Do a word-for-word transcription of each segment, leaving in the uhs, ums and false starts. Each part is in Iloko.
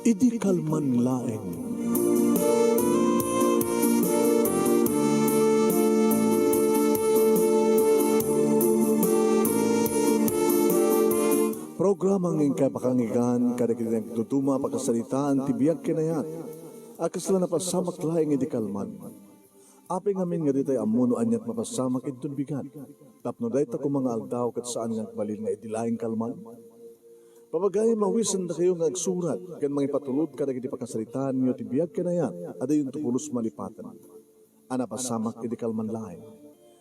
Idi kalman laeng. Programa nga inkay pakanggan kadagiti nagduduma a pakasaritaan ti biag ken ayat a kasla napasamak laeng idi kalman. Apay ngamin nga ditay ammo no aniat mapasamak inton bigat, tapno dayta koma nga aldaw ket saan nga agbalin nga idi laeng kalman? Papagayam, mawisendakayo nga agsurat ken mangipatulod kadagiti pakasaritaanyo ti biag ken ayat a diyonto pulos malipaten a napasamak idi kalman laeng.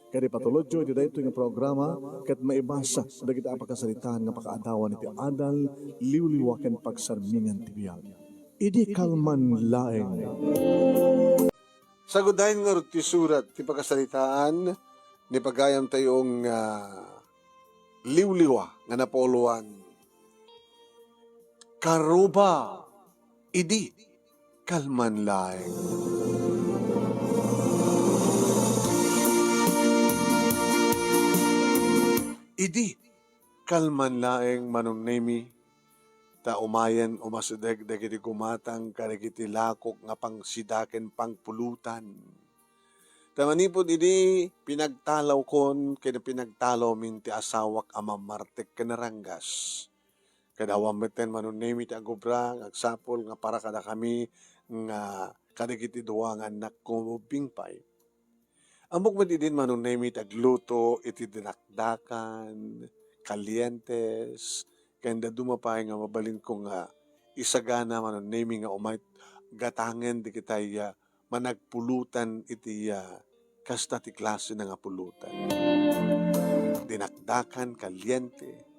Ket ipatulodyo iti daytoy nga programa ket maibasa dagiti a pakasaritaan nga pakaadawan iti adal, liwliwa ken pagsarmingan ti biag. Idi kalman laeng. Sagudayen ngarud ti surat ti pakasaritaan ni pagayamtayo nga liwliwa nga napuloan. Karuba idi kalman laeng. Idi kalman laeng, Manong Nemi, ta umayen umasideg dagiti gumatang kadagiti lakok nga pangsida ken pangpulutan. Ta manipud idi pinagtalawkon ken pinagtalawmin ti asawak a mammartek ken naranggas. Kada awan metten, Manong Nemi, ti agubra nga agsapul nga para kadakami nga kadagiti dua nga annakko bingpay. Ammok met idin, Manong Nemi, ti agluto iti dinakdakan, kalientes, ken dadduma pay nga mabalinko nga isagana, Manong Nemi, nga umay gatangen dagitay, ah, managpulutan iti, ah, kasta ti klase nga pulutan. Dinakdakan, kaliente,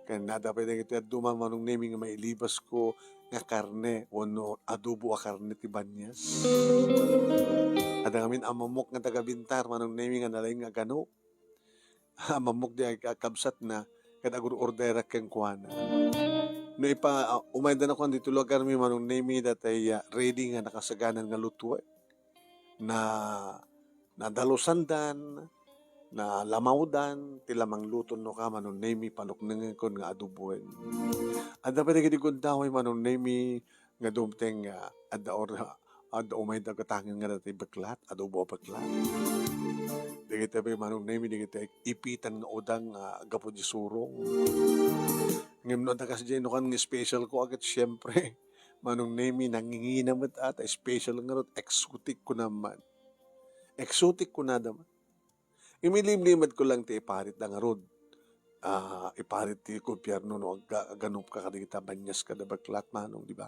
ken adda pay dagiti dadduma, Manong Nemi, nga mailibasko nga karne wenno adobo a karne ti banyas. Adda ngamin a mamok nga taga-Bintar, Manong Nemi, nga nalaing nga ganok. A mamok di ay ka-, kabsatna, ket agur-orderak kenkuana. No ipa-, a, umayda nakuan ditoy lugarmi, Manong Nemi, datay, a, ready nga nakasaganan nga lutuek. Na, nadalusandan, nalamawdan ti la mangluto no ka, Manong Nemi, panuknengenkon nga adoboen. Adda pay dagiti gundaway, Manong Nemi, nga dumteng nga adda or-, adda umayda gatangen nga dati beklat, adobo a beklat. Dagiti pay, Manong Nemi, dagiti ipitan nga udang nga gapu di surong. Ngem no adda kasdiay, no kan nga special ko, a ket siempre, Manong Nemi, nangingina met a, ta special ngarud, exotic ko naman. Exotic ko nadaman. Imiliblimed ko lang ti iparit da ngarud. Ah, iparit ti gobyerno no agga-, aganupka kadagita banyas kada beklat, Manong, di ba?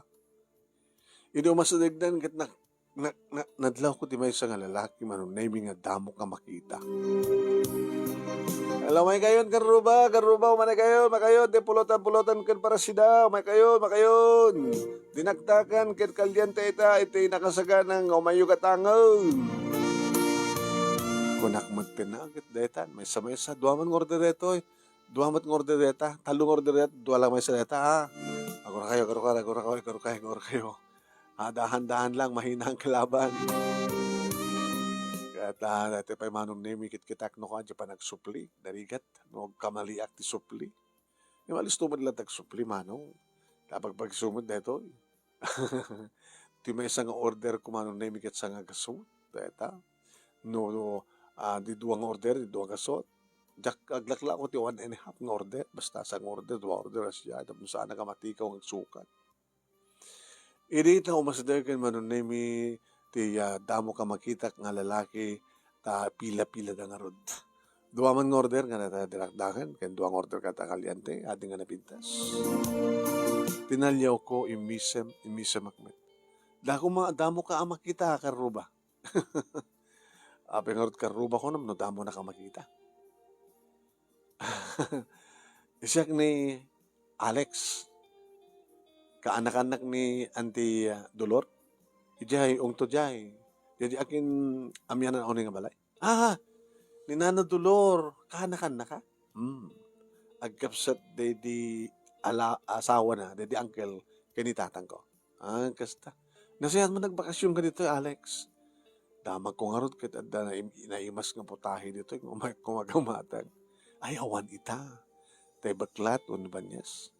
Idi umasidegdan ket na-, na-, na-, nadlawko ti maysa nga lalaki, Manong Nemi, nga damok a makita. Ala, umay kayon, karuba, karuba, umay kayon, umay kayon, ti pulotan-pulotan ken parasida, umay kayon, umay kayon. Dinakdakan ken kaliente ita iti nakasagana nga umayyo gatangen. Kunak met ti naget dayta, maysa-maysa, dua man nga order daytoy. Dua met nga order dayta, tallo nga order dayta, dua lang maysa dayta, ha. Agurakayo, agurakayo, agurakayo, agurakayo, agurakayo. Ha, dahan-dahan lang, mahina ang kalaban. Ket, ah, dati pay, Manong Nemi, kitkitak no ka, di pa nagsupli, narigat, no, agkamaliak ti supli. Imalisto met la ti agsupli, Manong. Ta pagpagsumot daytoy. Ti maysa nga order ko, Manong Nemi, ket sanga gasut, dayta. No, no, ah, di dua nga order, di dua gasut. Diak aglaklako ti one and a half nga order. Basta sanga order, dua order, asya, tapno saan a kamatikaw nga agsukat. Idi ta umasideg ken Manong Nemi ti, ah, damok a makitak nga lalaki, ta pila-pila da ngarud. Dua man nga order nga nata-, dinakdakan, ken dua nga order ket a kaliente, adi nga napintas. Tinaliawko, immisem, immisemak met. Dako ma-, damok a makita, karuba. Apay ngarud karuba ko no damok a makita. Siak ni Alex. Kaanakannak ni Auntie, ah, Dolor. Idiay, ungto diay. Diay akin amianan a unay nga balay. Ah, ni Nana Dolor, kaanakannaka? Hmm. Agkabsat daydi ala-, asawana, daydi uncle, ken ni tatangko. Ah, kasta. Nasayaat man nagbakasyon ka ditoy, Alex. Damagko ngarud ket adda naim-, naimas nga putahe ditoy, nga umay-, kumagamatang. Ay, awan ita. Tay beklat, wenno banyas.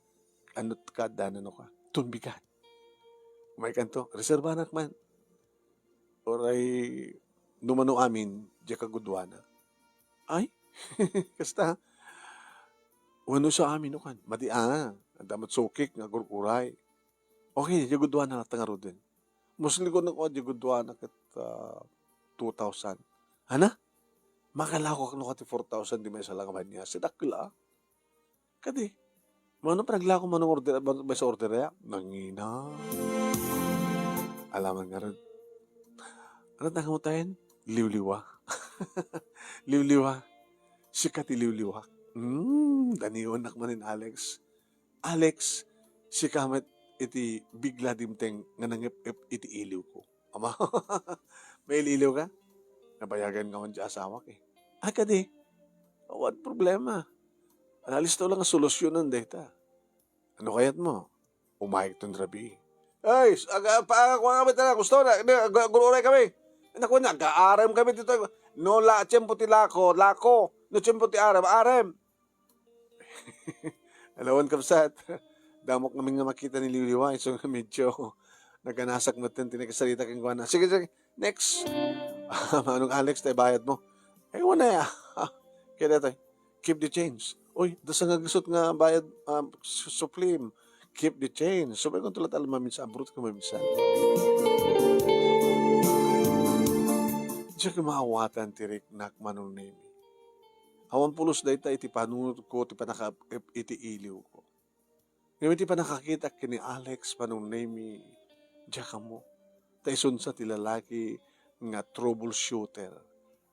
Ano ka, adda nano ka? Tumbigat. Maikanto, reserbanak man. Uray no mano amin, diak a guduana. Ay, kasta. Wenno sa amin, no kan. Madi, a, adda met sukik nga agur-uray. Okay, diak guduana latta ngaruden. Mostly ko nako, diak guduana ket, ah, two thousand. Ana? Makalako no kati four thousand, di may sala nga banya. Sidakkel, a. Kadi, mano panaglako manong order, ba, ba sa order ya? Nangina. Alaman nga rin. Ano tanga mo tayo? Liwliwa. Liwliwa. Sika ti liwliwa. Hmm, daniwan nak manin, Alex. Alex, sika met iti bigla dimteng nga nangep-ep iti iliw ko. Ama, mailiw ka? Nabayagan ka man ti asawak, eh. Ay, kadi. Awan problema. Analista lang nga solusyonan dayta. Ano kayat mo? Umayek ton rabii. Ay, s-, aga, pa, kuha kami tala, gusto na, na, ag-, agururay kami. Naku, nag-aarem kami dito. No, la, tiyempo ti lako, lako. No, tiyempo ti arem, arem. Alawan, kabsat. Damok namin nga makita ni Liwliwa, isu nga medyo naganasak metten ti nakisarita kenkuana. Sige, sige. Next. Manong Alex, tay bayad mo. Ay, wala ya. Kaya datoy, keep the change. Uy, dasa nga gusot nga bayad, um, su-, suplim. Keep the change. Subay kong tulat alam maminsan, abrut ka maminsan. Diak maawatan ti riknak, Manong Nemi. Awan pulos dayta iti panunotko ti panaka-, iti iliwko. Ngem iti pannakakitak ken ni Alex, Manong Nemi, diak ammo. Ta isunsa ti lalaki nga troubleshooter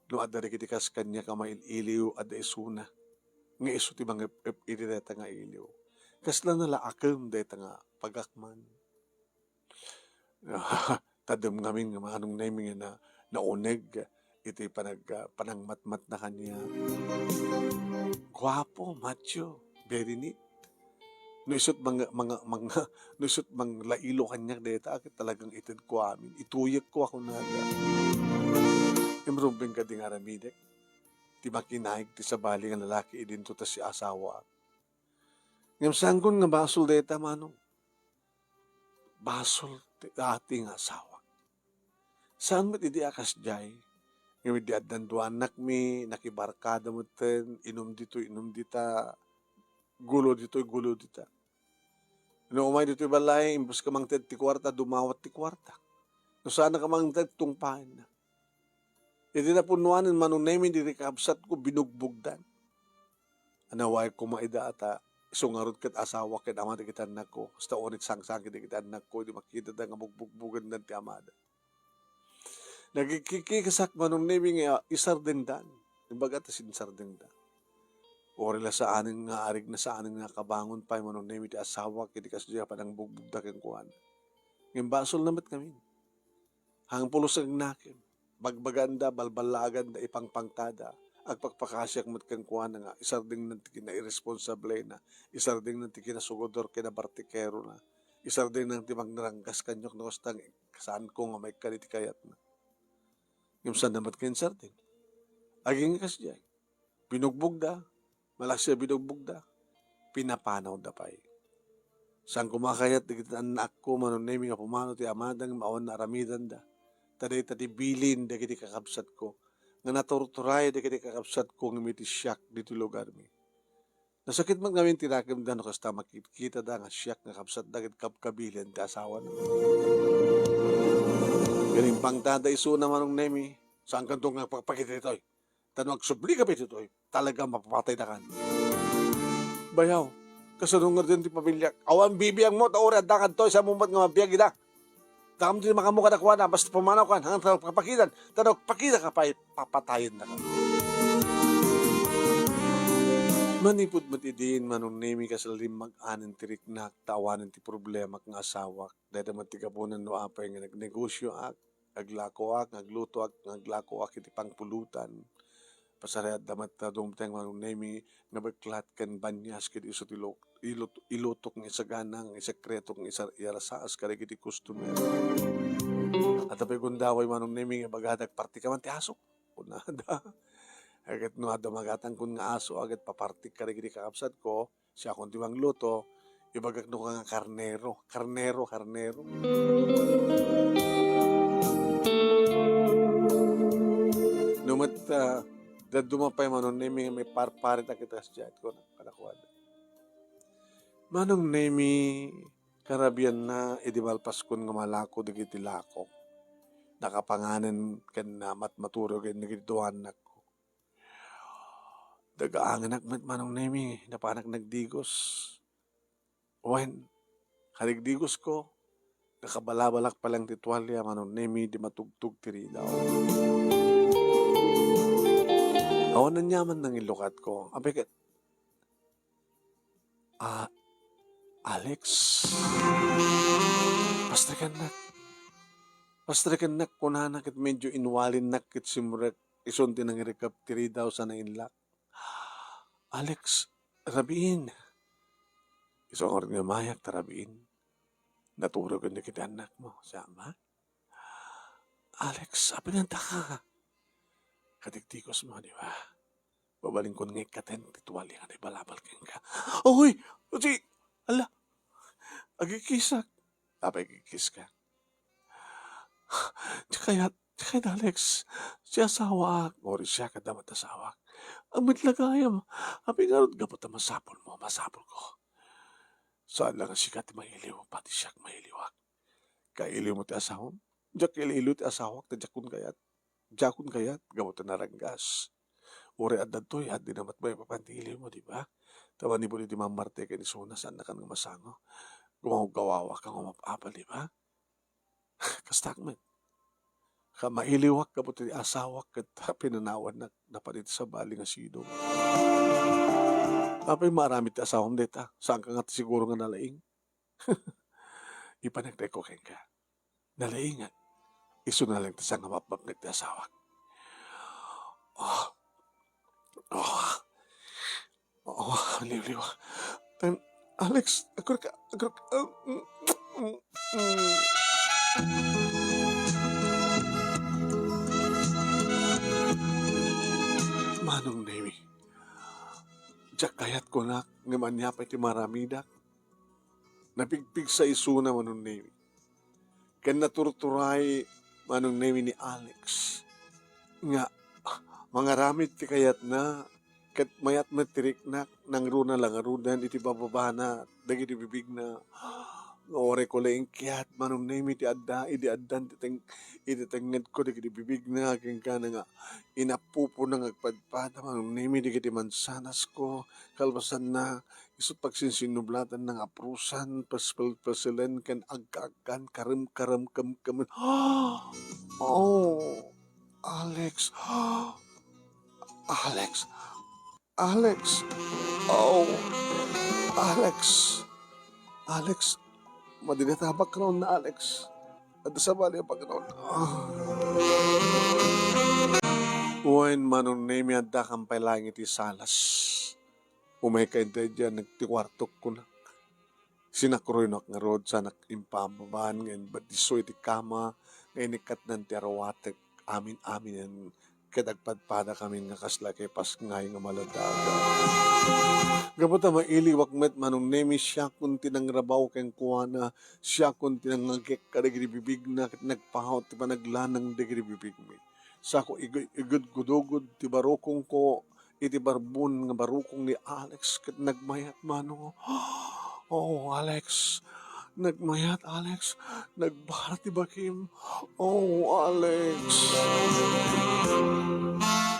no adda dagiti kas kaniak a mail-iliw, adda isuna nga isu ti mangep-ep iti dayta nga iliw. Kasla nalaakem dayta nga pagakman. Tadem ngamin nga Manong Nemi nga na, nauneg iti panag-, ah, panangmatmatna kaniak. Guapo, macho, very neat. No isut' manga-, manga-, manga-, no isut' manglailo kaniak dayta, ket talagang itedko amin. Ituyekko a kunada. Imrumbeng kadi nga aramidek ti makinaig ti sabali nga lalaki idinto ta siasawaak. Ngem saankon nga basol dayta, Manong. Basol ti ati nga asawak. Saan met idi a kasdiay? Ngem idi addan dua annakmi, nakibarkada metten, inum ditoy, inum dita, gulo ditoy, gulo dita. No umay ditoy balay, imbes ka mangted ti kuarta, dumawat ti kuarta. No saan ka mangted, tungpaenna. Idi napunnoan ni Manong Nemi dagiti kakabsatko, binugbogdan. Anawaek koma ida a ta, isu ngarud ket asawa ken ama dagiti annakko. Kasta unay sangsangit dagiti annakko idi makitada nga bugbugbogendan ti amada. Nagikikikasak, Manong Nemi, nga isardengdan. Imbaga ta sinsardengda. Uray la saanen nga arig na saanen nga kabangon pay, Manong Nemi, ti asawak iti kasdiay a panangbugbogda kenkuana. Ngem basolna met ngamin. Hangpulos nga agnakem, bagbaganda, balballaaganda, ipangpangtada, agpakpakasiak met kenkuana nga isardengnan ti kinairesponsablena, isardengnan ti kinasugodor, kinabartikerona, isardengnan ti magnaranggas kaniak no kasta nga saanko nga maikkan iti kayatna. Ngem saanna met nga insardeng. Agingga kasdiay. Binugbogda, malaksid a binugbogda, pinapanawda pay. Saan koma a kayat dagiti annakko, Manong Nemi, nga pumanaw ti amada ngem awan naaramidanda. Ta dayta ti bilin dagiti kakabsatko nga naturturay dagiti kakabsatko ngem iti siak ditoy lugarmi. Nasakit met ngamin ti nakemda no kasta makitkitada nga siak nga kabsatda ket kabkabilin ti asawana. Ngem impangtada isuna, Manong Nemi, saankanto nga agpakpakita ditoy. Ta no agsubli ka pay ditoy, talaga mapapataydakan. Bayaw, kasano ngaruden ti pamiliak? Awan bibiangmo, ta uray adda kadtoy, saanmo met nga mabiag ida. Dakamin ti makammo kadakuada, basta pumanawkan, hanggang ta pakidan, ta no agpakidaka pay, papatayendaka. Manipud met idin, Manong Nemi, kasla limmag-anen ti riknak, ta awanen ti problemak nga asawak. Dayta met ti gapunan no apay nga nagnegosioak, aglakoak, nga aglutoak, nga aglakoak iti pangpulutan. Pasariadda met ta dumteng, Manong Nemi, nga beklat ken banias ket isu ti lo-, ilut-, ilutok nga isagana, nga isekreto, nga isar-, iyarsaas kadagiti customer. Adda pay gundaway, Manong Nemi, nga ibagada, "Agparti ka man ti asok," kunada. Ket no adda magatangkon nga aso, ket papartik kadagiti kakabsatko, siakon ti mangluto, Ibagak no nga karnero, karnero, karnero. No met, ah, dadduma pay Manong Nemi nga maiparparit a kita sadiay, kuna kadakuada. Manong Nemi, karabianna idi malpaskon nga malako dagiti lakok. Nakapanganen ken namatmaturaw ken dagiti duanakko. Dagaangenak met Manong Nemi, napanak nagdigos. Wen, kadigdigosko, nakabalabalak pa lang ti tualia Manong Nemi di matugtog ti ridaw. Awan aniaman nangillukatko. Apay ket, "Ah, Alex, pastrikennak. Pastrikennak," kunana ket medyo inwalinnak ket simrek. Isun ti nangirikep ti ridaw sa nainlak. "Alex, rabiin." Isu ngarud nga mayak ta rabiin. Naturaw ken dagiti annakmo, sama? "Alex, apay nga adda ka?" Kadigdigosmo, di ba? Babalinkon nga ikkaten ti tualia nga naibalabal kenka. "Uy! Uy! Ala! Agikkisak!" "Apay agikkiska?" "Di kayat, di kayat, Alex. Ti asawak." "Uray siak, adda met asawak." "Met la gayam. Apay ngarud gapu ta masapulmo, masapulko?" "Saan la nga sika ti mailiw, pati siak mailiwak. Kailiwmo ti asawam?" "Diak iliw ti asawak, ta diakon kayat. Diakon kayat, gapu ta naranggas. Uray adda toy, adda met maipapan ti iliwmo, di ba? Ta manipud idi mammartek ken isuna, saannakan nga masango. Gumawgawawak nga umap-apal, di ba?" Kastak met. Ka mailiwak gapu ti asawak ket pinanawannak napan iti sabali nga sidong. "Apay maaramid ti asawam dayta? Saanka nga siguro nga nalaing?" "Ipaneknekko kenka. Nalaingak. Isuna laeng ti sangabapbapnek ti asawak." "Ah, ah, ah, liwliwa. Tan, Alex, agurka, agurka, ah, mm, mm, mm." Manong Nemi, diak kayat kunak ngem ania pay ti maaramidak? Napigpigsa isuna Manong Nemi. Ken naturturay Manong Nemi ni Alex nga mangaramid ti kayatna, ket mayat met ti riknak, nangruna la ngaruden iti bababana dagiti bibigna. Nga uray ko laeng kayat Manong Nemi ti adda, idi addan ti teng-, iti tengngedko dagiti bibigna, ken kana nga inapupona nga agpadpada Manong Nemi dagiti mansanasko, kalpasanna, isut' pagsinsinublatanna nga aprusan, pespelpeselen, ken agkaagkan, karemkarem, kemkemen. Oh, Alex. Alex. Alex. Oh, Alex. Alex, madi dayta a background na, Alex. Adda sabali a background. Ah. Wen, Manong Nemi, addakam pay laeng iti salas. Umayka idiay diay ti kuartok, kunak. Sinakroynak ngarud, sanak impababaan nga inbaddiso iti kama nga inikkatnan ti aruatek amin-aminen, ket agpadpadakamin nga kasla kay pasngay nga maladaga. Gapu ta mailiwak met Manong Nemi, siakon ti nangrabaw kenkuana, siakon ti nangngegek kadagiti bibigna, ket nagpaut ti panaglanang dagiti bibigmi. Sako igud-, igudgudugod ti barukongko iti barbon nga barukong ni Alex ket nagmayat, Manong. Oh, Alex. Nagmayat, Alex. Nagbara ti bakim. Oh, Alex.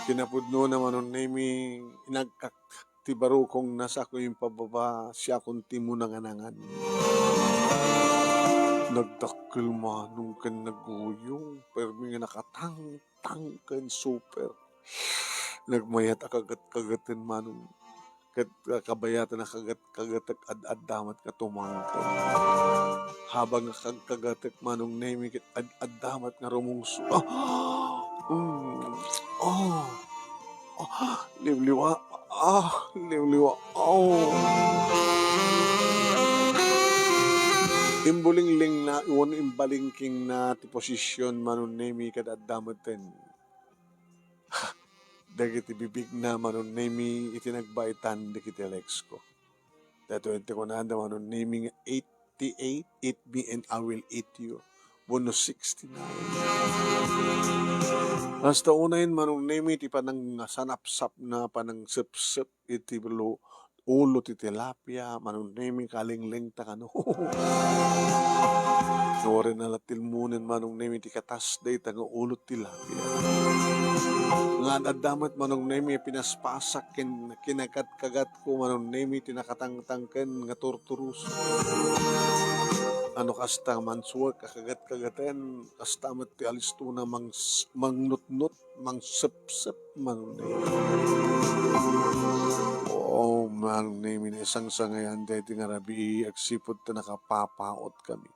Kinapudnona, Manong Nemi, inagkak ti barukongna, sako impababa, siakon ti munanganangan. Nagdakkel Manong ken naguyong, permi nga nakatang tang ken super. Nagmayat a kagat-kagaten Manong. Ket, ah, kabayatan a kagat-kagatek, ad-adda met nga tumangken. Habang nga kagkagatek Manong Nemi ket ad-adda met nga rumungso. Ah! Mm. Oh. Ah, liwliwa. Ah, liwliwa. Oh. Imbulinglingna, wenno imbalingkingna ti posisyon Manong Nemi ket adda meten dagiti bibigna Manong Nemi iti nagbaitan dagiti Alexko. Daytoy ti kunada, Manong Nemi, nga eighty-eight, "Eat me and I will eat you." Bono sixty-nine. Kasta unayen, Manong Nemi, ti panangsanapsapna, panangsepsep iti lo-, ulo ti tilapia, Manong Nemi, kalingling ta kano. Nuren a la tilmonen, Manong Nemi, ti katas dayta nga ulo ti tilapia. Nga adda met, Manong Nemi, pinaspasak ken kinakatkagatko, Manong Nemi, ti nakatangtangken nga turturus. Ano kasta mansuek a kagatkagaten, kasta met ti alistona mangs-, mangnutnut, mangsepsep, Manong Nemi. Oo, Manong Nemi, naisangsangayan daytoy nga rabii, agsipud ta nakapapaotkami.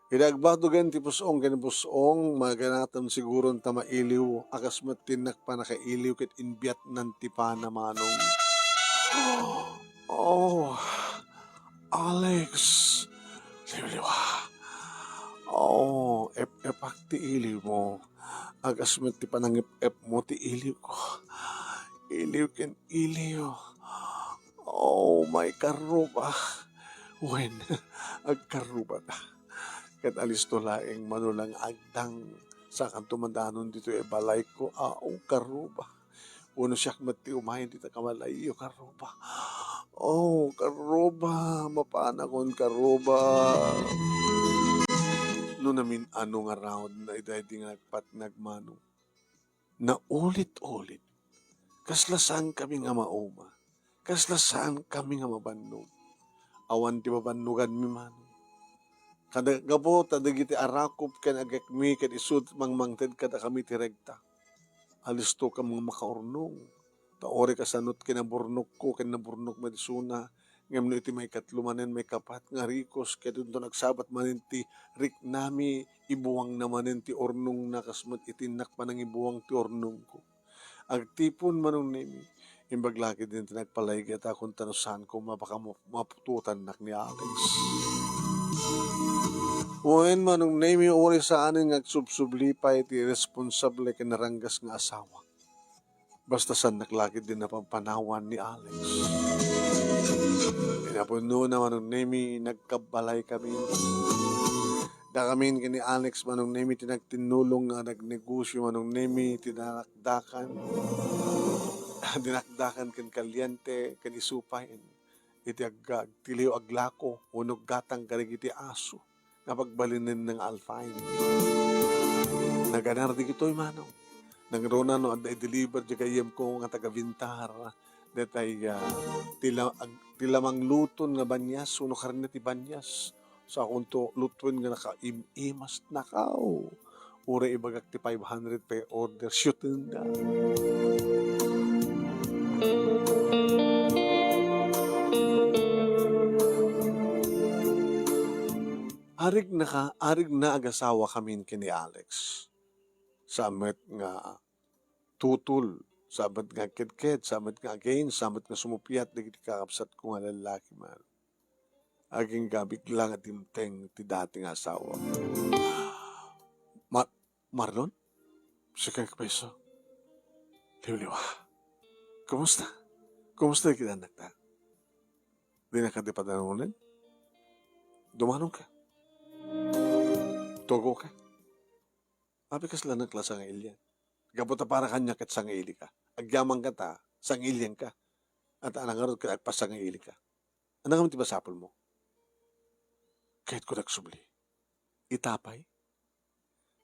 Idi agbatogen ti pus-ong ken pus-ong, maganaten siguron ta mailiw, a kas met ti innak pannakailiw ket inbiatnan ti pana, Manong. Oh, Alex, liwliwa. Oh, ep-epak ti iliwmo. A kas met ti panangep-epmo ti iliwko. Iliw ken iliw. Oh, may karruba. Wen, agkarrubata. Ket alisto laeng, Manong, nga agdang. Sakanto madanon ditoy a balayko. Aw, karruba. Wenno siak met ti umayen dita kamalayyo, karruba. Oh, karruba. Mapanakon, karruba. No namin-ano nga raod na ida idi nga nagpatnag, Manong. Naulit-ulit. Kasla saankami nga mauma. Kasla saankami nga mabannog. Awan ti mabannoganmi, Manong. Kada gapu ta dagiti arakop ken agekmi ket isu ti mangmangted kadakami ti regta. Alistokam nga makaurnong. Ta uray kasano ti kinaburnokko ken naburnok met isuna, ngem no iti maikatlo manen, maikapat nga rikos, ket inton agsabat manen ti riknami, ibuangna manen ti urnongna kas met iti innak panangibuang ti urnongko. Agtipon, Manong Nemi, imbag la ketdin ti nagpalaygayakon ta no saanko, mapaka-, maputotannak ni Alex. Wen, Manong Nemi, uray saanen nga agsubsubli pay ti iresponsable ken naranggas nga asawa. Basta saannak la ketdin napampanawan ni Alex. Kinapudnona, Manong Nemi, nagkabbalaykami. Dakamin ken ni Alex, Manong Nemi, ti nagtinnulong nga nagnegosio, Manong Nemi, ti dinakdakan. Dinakdakan ken kaliente, ken isu pay iti ag-, agtiliw aglako, wenno aggatang kadagiti aso nga pagbalinenna nga alpine. Naganar dagitoy, Manong. Nangruna no adda i-deliver diay gayyemko nga taga-Vintar, detay, ah, ti la-, ag-, ti lamang luton nga banias, wenno karne ti banias. Saankonto lutoen nga nakaim-imas, nakaw. Uray ibagak ti five hundred pay order, siutenda. Arigna ka, arigna agasawakamin ken ni Alex. Saan met nga tutol, saan met nga agkedked, saan met nga again, saan met nga sumuppiat dagiti kakabsatko nga lallaki, Manong. Agingga bigla nga dimteng ti dati nga asawa. Ma-, Marlon? Sika nga kabayso? Liwliwa. Kumusta? Kumusta dagiti annakta? Dinaka ti padanonen? Dumanonka? Tugoka? Apay kasla anak la sangailian? Gapu ta para kaniak ket sangailika. Agyamanka ta sangailianka. At anang ngarud ket agpasangailika. Ania ngamin ti masapulmo? Kayatko nga agsubli. Ita pay?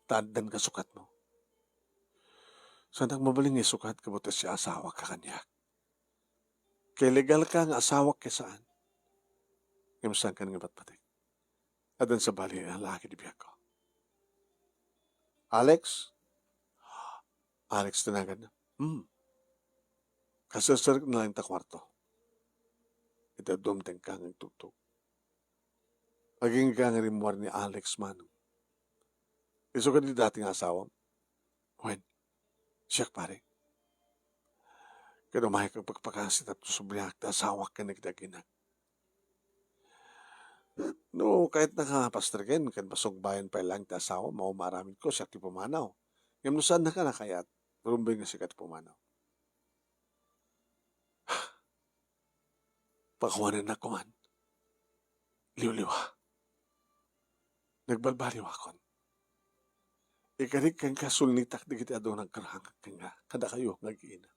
Ta addan kasukatmo. Saannak mabalin nga isukat gapu ta siasawakka kaniak. Kay legalka nga asawak ken saan. Ngem saankan nga patpatek. Addan sabali a laki ti biagko. Alex? Alex ti naganna. Hmm. Kaserserek na lang ta kuarto. Ita dumtengka nga agtugtog. Agingga nga rimmuar ni Alex, Manong. Isu kadi dati nga asawam? Wen, siak, pare. Ket umayka agpakpakasi tapno subliak ti asawak ken dagiti aginak. No, kayatna nga pastreken ken pasugbayan pay laeng ti asawam, mauma aramidko, siak ti pumanaw. Ngem no saannaka nga kayat, rumbeng nga sika ti pumanaw. Pakawanennak koman. Liwliwa. Nagbalbaliwakon. Ikarik kenka, sulnitak dagiti adu nga agkararangak kenka, kadakayo nga agiina.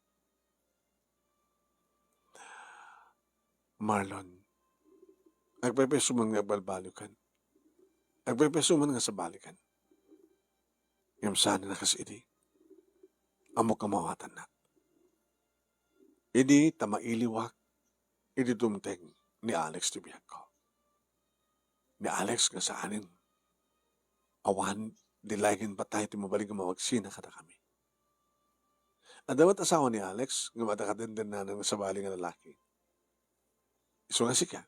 Marlon, agpaypayso man nga agbalbaliwkan. Agpaypayso man nga sabalikan. Ngem saan a kas idi. Ammok a mawatannak. Idi ta mailiwak, idi dumteng ni Alex ti biagko. Ni Alex nga saanen. Awan, di laeng patay ti mabalin nga mamagsina kadakami. Adda met asawa ni Alex, ngem adda kadendennanan nga sabali nga lalaki. Isu nga sika,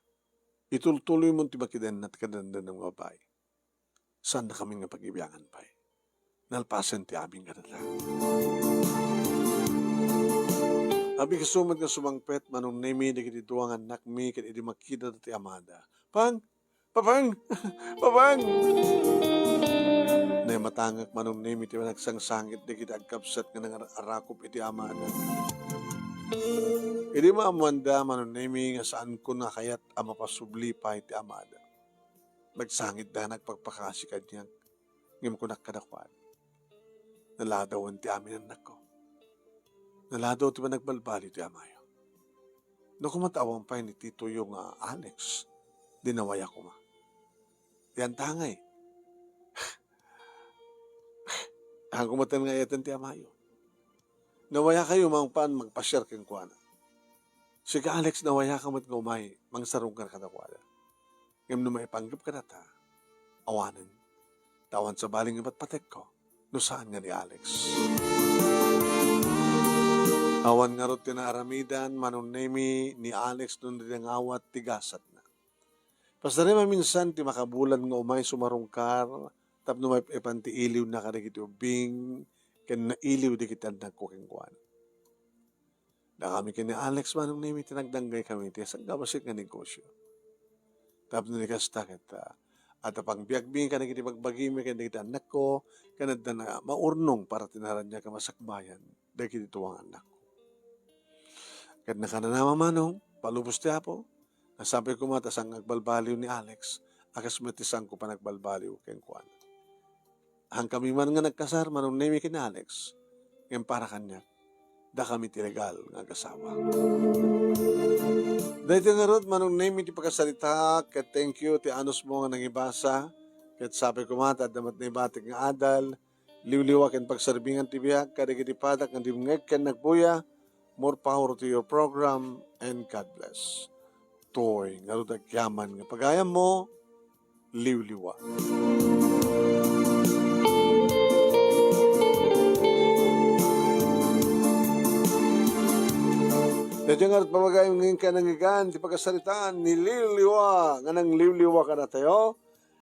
itultuloymon ti makidenna ti kadendenam nga babai. Saannakami nga pagibiangan pay. Nalpasen ti amin kadata. Abigaso met nga sumangpet, Manong Nemi, dagiti dua nga annakmi ken idi makitana ti amada. Pang! Papang! Papang! Naimatangak, Manong Nemi, ti panagsangsangit dagiti agkabsat nga nangar-arakop iti amada. Idi maammoanda, Manong Nemi, nga saanko nga kayat a mapasubli pay ti amada. Nagsangitda nga agpakpakasi kaniak, ngem kunak kadakuada, "Naladawen ti amin annakko. Naladaw ti panagbalbaliw ti amayo. No koma ta awan pay ni titoyo nga Alex, di nawaya koma. Yan tangay. Haan koma ten nga ayaten ti amayo. Nawayakayo mangpan magpasiar kenkuana. Sika, Alex, nawayaka met nga umay mangsarungkar kadakuada. Ngem no maipanggep kadata, awanen. Ta awan sabali nga patpatekko no saan nga ni Alex." Awan ngarud ti naaramidan, Manong Nemi, ni Alex no dida ngawat ti gasatna. Pasarem a minsan ti makabulan nga umay sumarungkar tapno maipan ti iliwna kadagiti ubbing ken nailiw dagiti annakko kenkuana. Dakami ken ni Alex, Manong Nemi, ti nagdanggaykami iti sangkabassit nga negosyo. Tapno ni kasta ket, ah, adda pangbiagmi kadagiti bagbagimi ken dagiti annakko, ken adda na maurnong para ti naraniag a masakbayan dagiti dua nga annakko. Ket nakanana, Manong, palubos ti Apo, nasapay koma ta saan nga agbalbaliw ni Alex a kas met ti saanko panagbalbaliw kenkuana. Haankami man nga nagkasar, Manong Nemi, ken Alex, ngem para kaniak, dakami ti legal nga agasawa. Daytoy ngarud, Manong Nemi, ti pakasaritak, ket thank you ti anusmo nga nangibasa, ket sapay koma ta adda met naibatik nga adal, liwliwa ken pagserbingan ti biag kadagiti padak nga dimngeg ken nagbuya. More power to your program, and God bless. Toy ngarud agyaman nga pagayammo, liwliwa. Daytoy ngarud pamagayam nga inka nangngegan ti pakasaritaan ni Liwliwa nga nangliwliwa kadatayo.